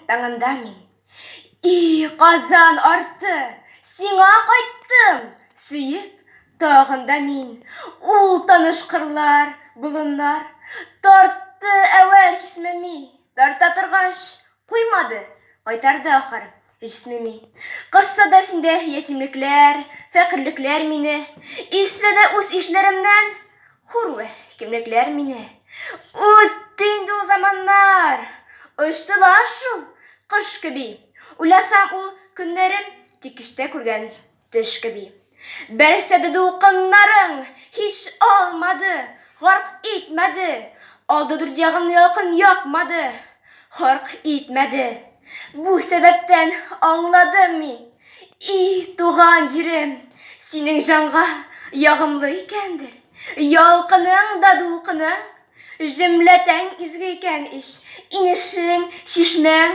Таңында мин. И, Казан арты, сиңа кайттым, сөеп, тагын да мин. Ул таныш кырлар, болыннар, тартты әүвәл хисмеми, тарта торгач, куймады, кайтарды ахыр җисмеми. Кысса да синдә ятимлекләр, фәкыйрьлекләр мине, изсә дә үз ишләремнән, Хур вә кимлекләр мине. Үтте инде ул заманнар. Очтылар шул кош кеби. Уйласам ул көннәрем тик кичтә күргән төш кеби. Бәрсә дә дулкыннарың һич алмады, гарк итмәде. Алды дүрт ягымны ялкын якмады, харк итмәде. Бу сәбәптән аңладым мин, И, туган җирем, синең җанга ягымлы икәндер. Ялкының да дулкының, җөмләтәң изге икән ич, инешең, чишмәң.